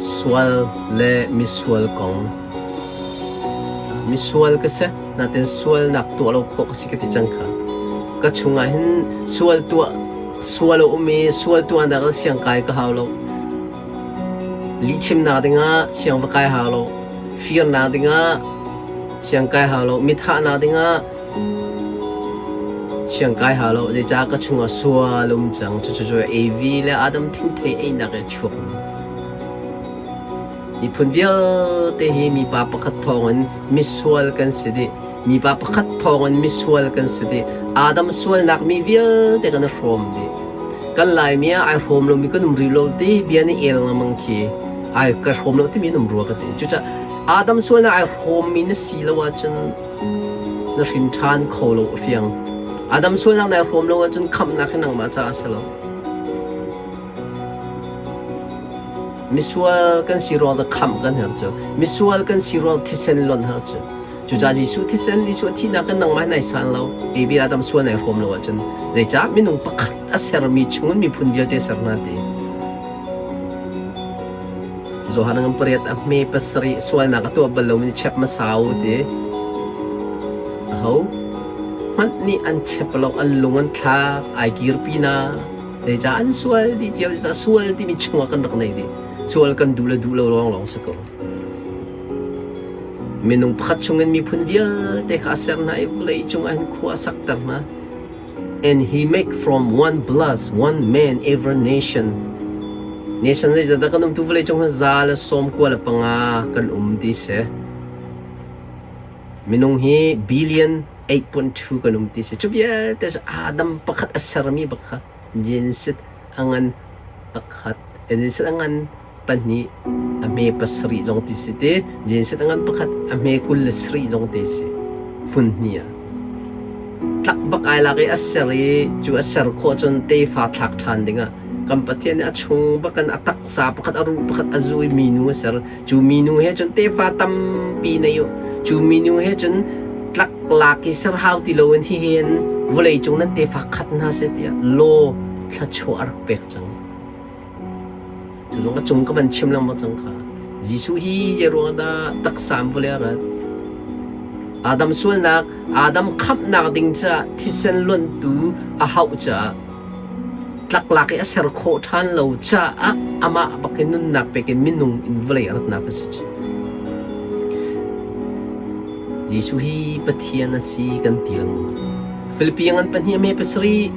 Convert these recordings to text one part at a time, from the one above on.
Sual le misual kong. Misual ka si, natin sualnak tuah lo khawh ka si ka ti cang kha. Ka chungah hin sual tuah sual a um i sual tuahnak ah siang kai ka hau lo. Lihchimnak dingah siang va kai hau lo. Firnak dingah siang kai hau lo. Mithahnak dingah siang kai hau lo. Zeicah ka chungah sual a um cang. Cucu cu Evi le Adam thingthei einak i a chuakmi. Miphun vialte hi mipa pakhat thawngin misual kan si dih. Mipa pakhat thawngin misual kan si dih. Adam sualnak mi vialte kan i hrawm dih. Kan Laimi ah ai hrawm lomi kan um rih lo ti bia nih el lengmang khi ai ka hrawm lo timi an um rua ka ti. Cucaah Adam sualnak ai hrawmmi na si lo ahcun na hrin ṭhan kho lo a fiang. Adam sualnak nai hrawm lo ahcun khamhnak hi nangmah caah a si lo. Misual kan si ruang dah khamh kan herh cu. Misual kan si ruang thisen lonh herh cu. Cucaah Jesuh thisen, Jesuh a thihnak in nangmah nai san lo. Evi Adam sual nai hrawm lo ahcun zeicah minung pakhat a sermi chungin miphun vialte ser hna ti. Johan ngan pariat a hme pasarih sualnak a tuah bal lomi chep hmasa u ti. Aho hmanh nih an chep lo, an lung an thlak, ai kirpi na. Zeicah an sual dih cio, zeicah sual timi chungah kan rak nei dih. Sual kan duh le duh lo lawng lawng si ko. Minung pakhat chungin miphun vialte kha a ser hna i vawlei cungah hin khua a sakter hna. And he make from one blood, one man, every nation. Nation zeizat dah kan um tu vawlei cung hin za le sawm kua le panga kan um ti si. Minung hi billion 8.2 kan um ti si. Cu vialte cu Adam pakhat a sermi bak kha Genesis a ngan pakhat, Genesis a ngan pahnih a hme pasarih zong ti si te Genesis a ngan pakhat a hme 27 zong te si hmun hnih ah tlak bak ai lak i a ser i cu a ser khawh cun tefa thlak ṭhan dingah kan Pathian nih a chung bakin a taksa pakhat a ruh pakhat a zu i minu a ser cu minu he cun tefa tampi nei u cu minu he cun tlak lak i ser hau ti loin hihin vawlei cung nan tefa khat hna seh tiah law thluachuah a rak pek cang. Cu zong a cung ka van chim lengmang cang kha. Jesuh hi zei ruang dah taksa in vawlei a rat? Adam sualnak, Adam khamhnak ding caah thisen luanhtu a hauh caah tlaklak i a ser khawh ṭhan lo caah amah bak in nunnak pek in minung in vawlei a ratnak a si. Jesuh hi Pathian a si kan ti lengmang. Filipi ngan pahnih a me pasarih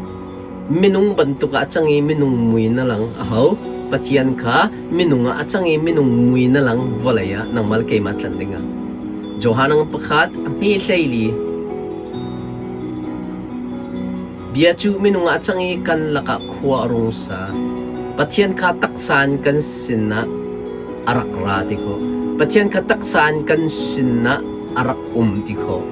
Minung bantuk ah a cang i minung mui na lang a hau. Pathian kha minung ah a cang i minung mui na lang vawlei ah nangmah le keimah tlanh dingah. Johan ang pakhat a hme hleili. Bia cu minung ah a cang i kan lakah khua a rung sa. Pathian kha taksa in kan sinah a rak ra ti khawh. Pathian kha taksa in kan sinah a rak um ti khawh.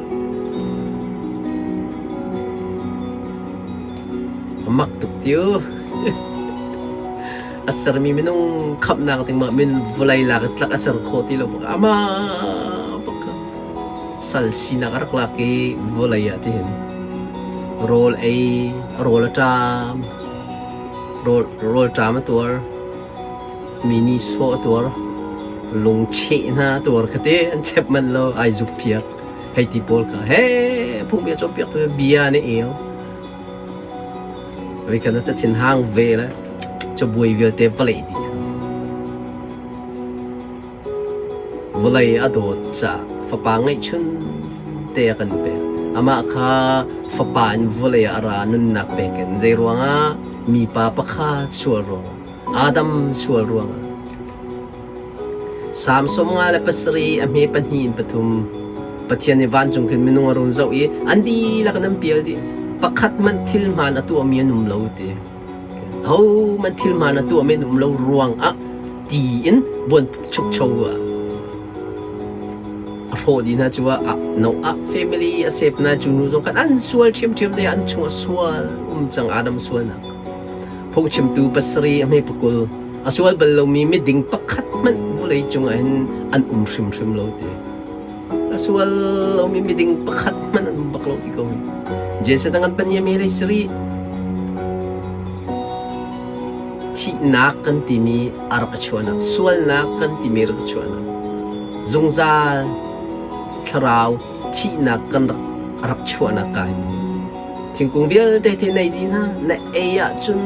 A mak tuk tiu. A sermi minung khamhnak ding mah min vawlei lak i tlak a ser khawh ti lo bak ama bak sal sinak a rak lak i vawlei ah tihin rawl ei rawl a ṭam rawl rawl ṭam a tuar mi nih sawh a tuar lungcheh hna a tuar khate an chep manh lo ai zuk phiak hei ti pawl kha he phungbia cawnpiak tu bia nih el Voi kan ca thin hang ve le cabuai vialte vawlei dih vawlei a dawt ca fapa ngeihchun te a kan pek amah kha fapa in vawlei ah a ra nunnak pek in zei ruangah mipa pakhat sual ruangah Adam sual ruangah Salm 57 a hme pahnih in pathum. Pathian nih vancung khin minung a run zoh i an dihlak in an pial dih. Pakhat hmanh thil hmaan a tuahmi an um lo ti. Ahohmanh thil hmaan a tuahmi an um lo ruangah ti in buan chukcho ah a hrawh dih hna cu ah Noah family a sep hna cu nu zong khan an sual ṭhiamṭhiam zei an chungah sual um cang Adam sualnak. Phungchimtu pasarih a hme pakul a sual bal lomi miding pakhat hmanh vawlei cungah hin an um hrimhrim lo ti. A sual lomi miding pakhat hmanh an um bak lo ti ko hi. Jesuh dang an paniam lei siri. Thihnak kan timi a rak i chuahnak, sualnak kan timi a rak i chuahnak, zungzal thlarau thihnak kan rak a rak chuahnak ka hin. Thingkung vialte te nei dih hna, na ei ahcun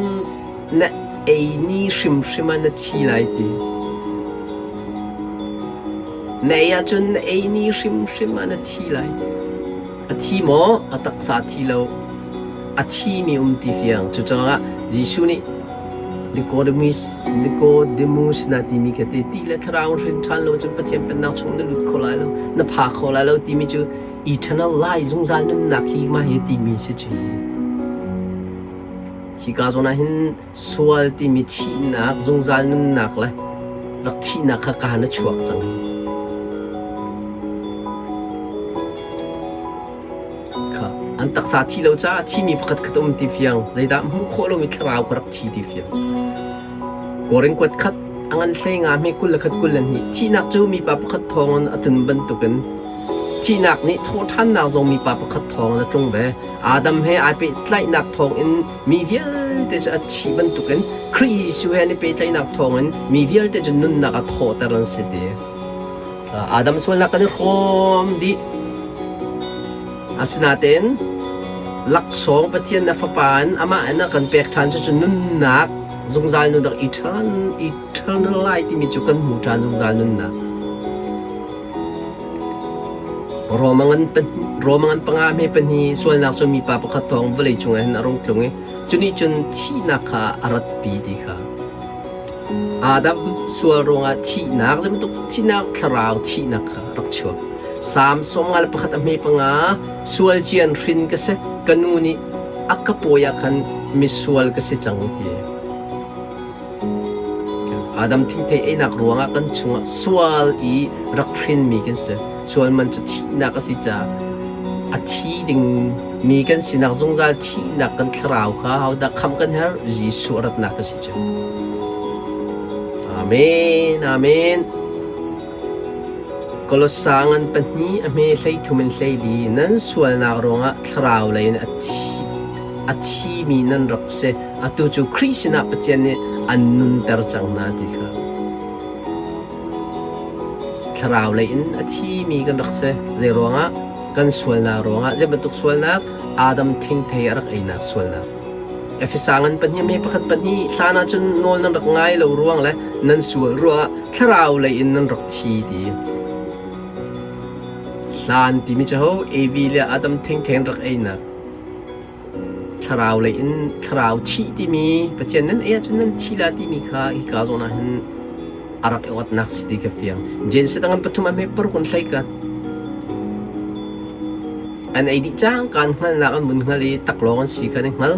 na ei ni hrimhrim ah na thi lai ti. Na ei ahcun na ei ni hrimhrim ah na thi lai ti. A thi maw? A taksa thi lo. A thimi um ti fiang. Cucaah Jesuh nih Nicodemus, Nicodemus na timi kha ti, ti le thlarau hrin ṭhan lo cun Pathian pennak chung na lut kho lai lo, na pha kho lai lo timi cu eternal life zungzal nunnak hi mah hi timi si cu. Hika zawn ah hin sual timi thihnak, zungzal nunnak le rak thihnak kha kaan a chuak cang. Kha an taksa thi lo caah thimi pakhat khat a um ti fiang. Zeidah hmuh khawh lomi thlarau kha rak thi ti fiang. Korin kuat khat a ngan hlei nga hme 21 22 thihnak cu mipa pakhat thawngin a tlun bantukin thihnak nih thawhṭhannak zong mipa pakhat thawngin a tlung ve. Adam he ai pehtlaihnak thawngin mi vialte cu a thih bantukin Khrih Jesuh he an i pehtlaihnak thawngin mi vialte cu nunnak a thawhter an si ti. Adam sualnak kan i hrawm dih. Asinain laksawng Pathian na Fapa in amah in a kan pek ṭhan cucu nunnak zungzal nunnak eternal, eternal life timi cu kan hmu ṭhan zungzal nunnak. Roma ngan panga hme pahnih sualnak cu mipa pakhat thawng vawlei cungah hin a rung tlung i cu nih cun thihnak kha a ratpi ti kha. Adam sual ruangah thihnak zeibantuk thihnak thlarau thihnak kha rak chuak. Salm 51 a hme panga sual cian hrin ka si ka nu nih a ka pawi ah khan misual ka si cang ti. Adam thingthei einak ruangah kan chungah sual i rak hrinmi kan si. Sual man cu thihnak a si caah a thi ding mi kan sinak zungzal thihnak kan thlarau kha hodah khamh kan herh? Jesuh a ratnak a si cu. Amen. Amen. Kolossa ngan pahnih a hme 13 in 14 nan sualnak ruangah thlarau lei in a thi a thimi nan rak si. Atu cu Khrih sinah Pathian nih an nunter cang hna ti kha. Thlarau lei in a thimi kan rak si. Zei ruangah? Kan sualnak ruangah. Zei bantuk sualnak? Adam thingthei a rak einak sualnak. Efesa ngan pahnih me pakhat pahnih hlan ah cun nawl nan rak ngai lo ruang le nan sual ruangah thlarau lei in nan rak thi ti. Hlan timi cu ho Evi le Adam thingthei an rak einak. Thlarau lei in thlarau thih timi Pathian nan ei ahcun nan thi la timi kha hika zawn ah hin a rak i otnak si ti ka fiang. Genesis dang pathum ah hme paruk in hlei kat. An ei dih cang kan hngalnak an vun hngal i taklawng an si kha an i hngal.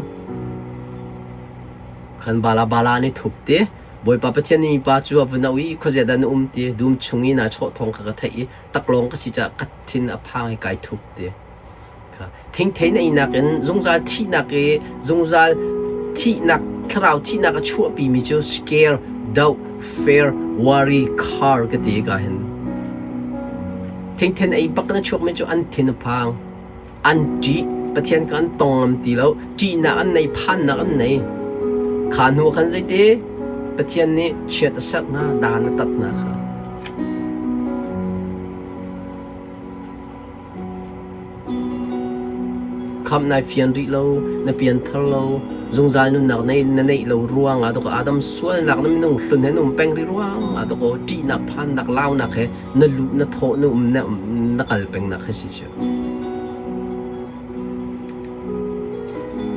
Khan bala bala an i thup te. Bawipa Pathian nih mipa cu a vun auh i khuazia dah na um ti dum chung i naa chawh thawng kha ka theih i taklawng ka si caah ka thin a phang i kai thup ti. Thingthei na einak in zungzal thihnak i zungzal thihnak thlarau thihnak a chuahpimi cu scare, doh, fear, worry, car ka ti ka hin. Thingthen ei bak na chuakmi cu an thin a phang, an ṭih, Pathian kha an tong ngam ti lo, ṭihnak an nei, phannak an nei. Kha hnu khan zeiti Pathian nih chiat a serh hna, dan a tat hna kha. Khamh nai fian rih lo, na pianthar lo, zungzal nunnak na neih lo ruangah dawkaw Adam sualnak na minung hlun he na um peng rih ruangah dawkaw ṭihnak, phannak, launak he na luh, na thawh, na um, na, na kal pengnak khi si cu.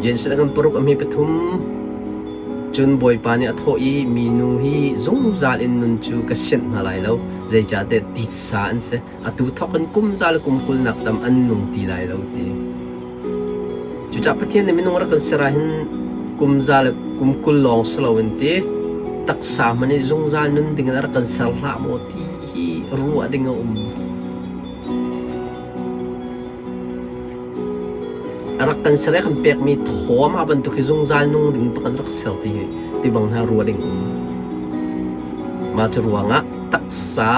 Genesis kan paruk a hme pathum cun Bawipa nih a thawh i minu hi zungzal in nun cu ka sianh hna lai lo zeicahtiah titsa an si Atu thawk in kum za le kum 20 nak tam an nung ti lai lo ti. Cucaah Pathian nih minung rak kan ser ah hin kum za le kum 20 lawng si loin ti taksa hmanh i zungzal nun ding in a rak kan ser hlah maw ti hi ruah ding a um. A rak kan ser i a kan pekmi thaw mah bantuk hi zungzal nung ding bak an rak ser ti hi ti bang hna ruah ding um. Mah cu ruangah taksa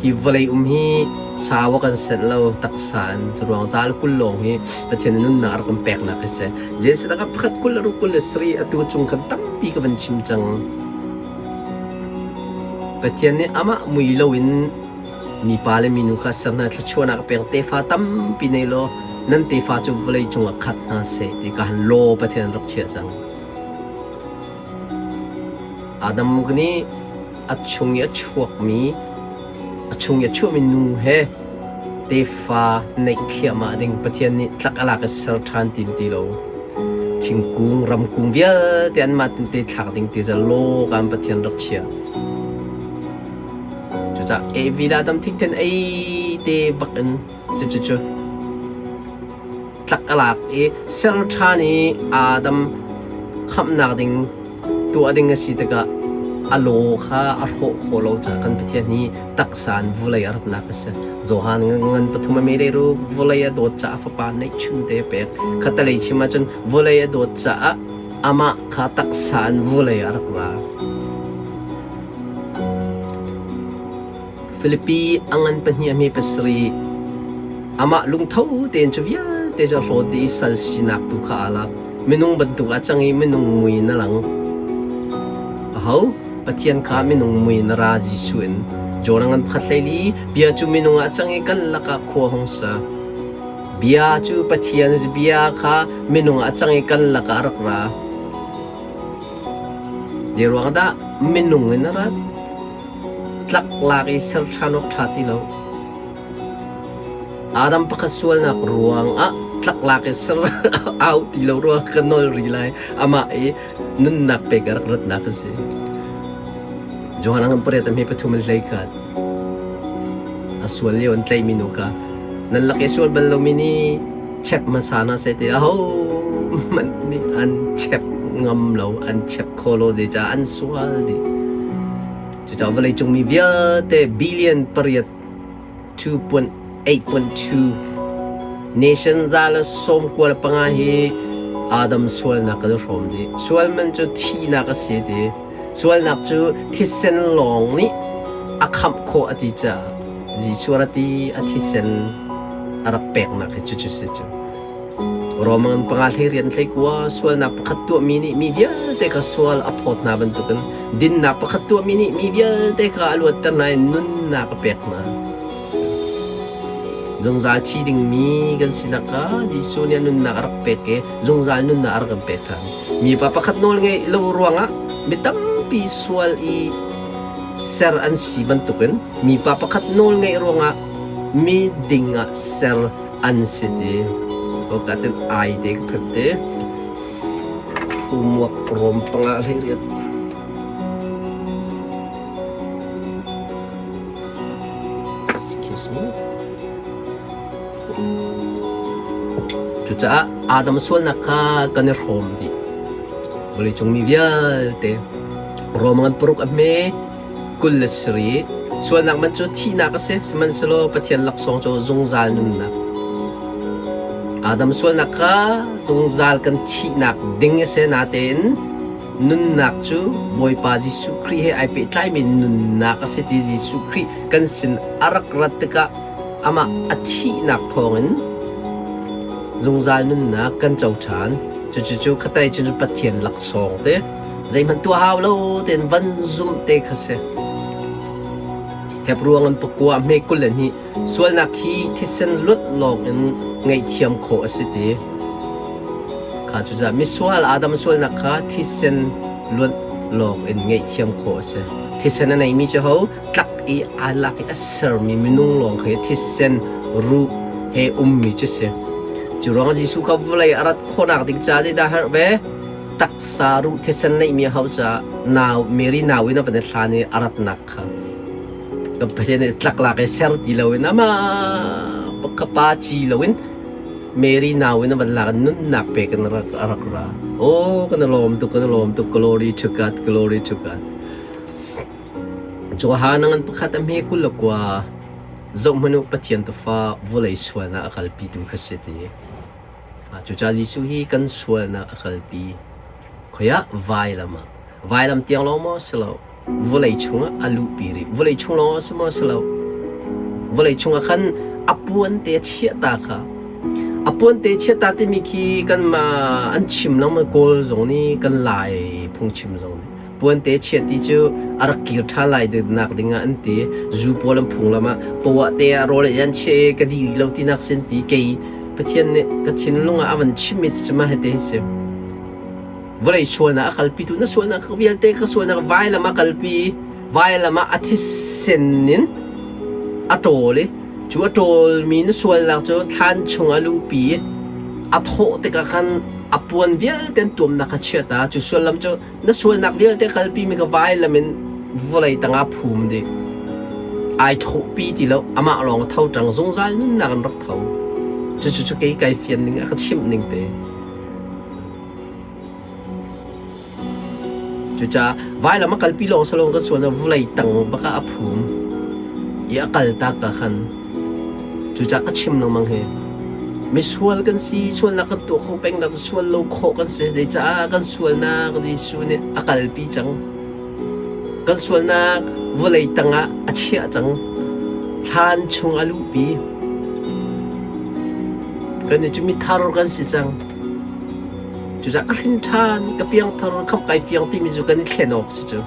Hi vawlei um hi sau a kan senh lo taksa in ruang zal 20 lawng hi Pathian nih nunnak a rak kan peknak hi si. Genesis ah pakhat 20 le ruk 27 atu chung khan tampi. tampi ka van chim cang. Pathian nih amah mui loin mipa le minu kha ser hna thluachuahnak a pek tefa tampi nei law nan tefa cu vawlei cungah khat hna seh ti ka han law Pathian rak chiah cang. Adam nih a chung i a chuakmi a chung i a chuahmi nu he tefa neih thliahmah ding Pathian nih tlak a lak i ser ṭhan tim ti lo. Thingkung, ramkung vialte anmah tinte thlak ding ti cu law kan Pathian rak chiah. Cucaah Evi le Adam thingthen ei te bak in cucucu tlak a lak i ser ṭhan i Adam khamhnak ding tuah ding a si tikah a law kha a hrawh khawh lo caah kan Pathian hi taksa in vawlei a ratnak a si. Johan ngan pathum a mei ruk vawlei a dawt caah fapa neihchun te a pek. Khatalei chim ahcun vawlei a dawt caah amah kha taksa in vawlei a rak ra. Filipi a ngan pahnih a hme pasarih. Amah lungtho tein cu vialte cu a hlawt dih i sal sinak tu kha aa lak. Minung bantuk ah cang i minung mui in a lang. Aho? Pathian kha minung mui in a ra Jesuh in. John a ngan pakhat hleili, bia cu minung ah cang i kan lakah khua hung sa. Bia cu Pathian bia kha minung ah cang i kan lakah a rak ra. Zeiruang dah minung in a rat? Tlaklak i ser ṭhan awk ṭha ti lo. Adam pakhat sualnak ruangah tlaklak i ser au ti lo ruang ka nawl rih lai. Amah i nunnak pek a rak ratnak a si. Johan ang pariat a hme pathum in hlei khat. A sual lio an tlaihmi nu kha nan lak i sual bal lomi nih chep hmasa hna seh ti aho hmanh nih an chep ngam lo, an chep kho lo zeicah an sual dih. Cucaah vawleicung mi vialte billion pariat 2.8.2 nation za le sawm kua le panga hi Adam sualnak kan i hrawm dih. Sual man cu thihnak a si ti. Sualnak cu thisen lawng nih a khamh khawh a ti caah Jesuh a ti a thisen a rak peknak hi cucu si cu. Roman panga hlei rian hlei kua sualnak pakhat tuahmi nih mi vialte kha sual a phawt hna bantukin dinnak pakhat tuahmi nih mi vialte kha a luatter hna i nunnak a pek hna. Zungzal thi dingmi kan sinak kha Jesuh nih a nunnak a rak pek i zungzal nunnak a rak kan pek ṭhan. Mipa pakhat nawl ngeih lo ruangah mi tampi sual i ser an si bantukin mipa pakhat nawl ngeih ruangah mi ding ah ser an si ti. Oka tin ai te ka phep te. Umuak rom panga hlei riat. Excuse me. Cucaah Adam sualnak kha kan i hrawm dih. Vawleicung mi vialte Rom ngan paruk a hme 20 le sarih. Sualnak man cu thihnak a si, sihmanhsehlaw Pathian laksawng cu zungzal nunnak. Adam sualnak kha zungzal kan thihnak ding a si natein nunnak cu Bawipa Jesuh Khrih he ai pehtlaimi nunnak a si ti Jesuh Khrih kan sin a rak rat tikah amah a thihnak thawngin zungzal nunnak kan co ṭhan. Cucu khatai cun Pathian laksawng te zeihmanh tuah hau lo tein van zumh te kha si. Hebruang an pakua hme 22 sualnak hi thisen luat lawng in ngaihthiam khawh a si ti. Kha cucaah misual Adam sualnak kha thisen luat lawng in ngaihthiam khawh a si. Thisen a neimi cu ho tlak i aa lak i a sermi minung lawng khi thisen ruh he ummi cu si. Cu ruangah Jesuh kha vawlei a rat khawhnak ding ca zeidah herh ve? Taksa ruh thisen neihmi a hauh caah nau Mary nau in a van i hlan i a ratnak kha kan Pathian nih tlaklak i ser ti loin amah ka pa ci loin Mary nau in a van lak nunnak pek in a rak ra. Oh, kan i lawm tuk, kan i lawm tuk. Glory to God, glory to God. Johan ngan pakhat a hme 20 le kua zohhmanh u Pathian tufa vawlei sualnak a kalpitu kha si ti. Cucaah Jesuh hi kan sualnak a kalpi. Khoi ah vailam ah. Vailam tiang lawng maw si lo. Vawlei chungah a luhpi rih. Vawlei chung lawng a si maw si lo. Vawlei chungah khan a puan te a chiah ta kha. A puan te chiah ta timi khi kanmah an chim lengmang Kawl zong nih kan Lai phung. Phungchim zong nih. Puante chiah ti cu a rak kir ṭhan lai nak ding ah an ti. Zu pawl an phunglam ah poah te ah rawl an chiah i ka dih rih lo tinak sin ti kei Pathian nih ka thinlung ah a van chimmi cu mah hiti hi si. Vawlei sualnak a kalpitu na sualnak vialte ka sualnak vailam a kalpi vailam ah a thisen in a ṭawl i cu a ṭawlmi na sualnak cu thlan chung a luhpi i a thawh tikah khan a puan vialte an tuamnak kha chiat a cu sullam cu na sualnak vialte kalpimi ka vailam in vawlei tangah phum dih ai thawhpi ti lo amah lawng a tho ṭang zungzal nunnak in rak tho cucu cu kei kai fian ning a ka chimh ning te Cucaah vailam a kalpi lawng si loin kan sualnak vawlei tang bak ah a phum i a kaltak ah khan cucaah ka chim lengmang hi misual kan si sualnak kan tuah kho peng nak sual lo khawh kan si zeicah kan sualnak Jesuh nih a kalpi cang kan sualnak vawlei tangah a chiah cang thlan chung a luhpi kan i cu mithar kan si cang Cucaah ka hrin ṭhan, ka piangthar, khamh kai fiang timi cu kan i thlen awk si cu.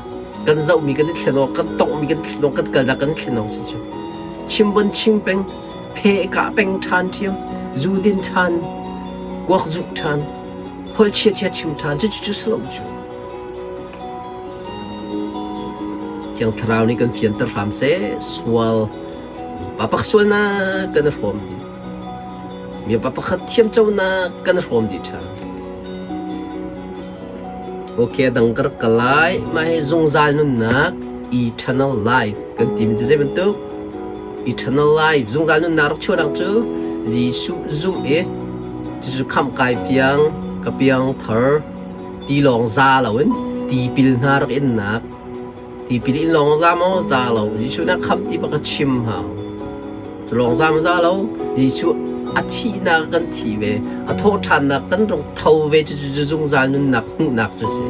Kan zohmi kan i thlen awk, kan tonghmi kan thlen awk, kan kalnak kan thlen awk si cu. Chim bon ching peng, phe kah peng ṭhan ṭhiam, zu din ṭhan, kuak zuk ṭhan, holh chia chia chim ṭhan, cucu cu si lo cu. Thiang Thlarau nih kan fianter hram seh, sual, pa pak sualnak kan i hrawm dih. Mipa pakhat thiamconak kan hrawm dih ṭhan. Ok, dang ka rak kal lai. Mah hi zungzal nunnak eternal life kan timi cu zei bantuk? Eternal life zungzal nunnak rak chuahnak cu Jesuh zumh i cucu khamh kai fiang ka piang thar ti lawng za loin tipil hna rak innak Tipil in lawng za maw? Za lo. Jesuh nih a khamh ti bak a chim hau. Cu lawng za maw za lo? Jesuh a thihnak kan thi ve, a thawhṭhannak kan rung tho ve cu zungzal nunnak hmuhnak cu si.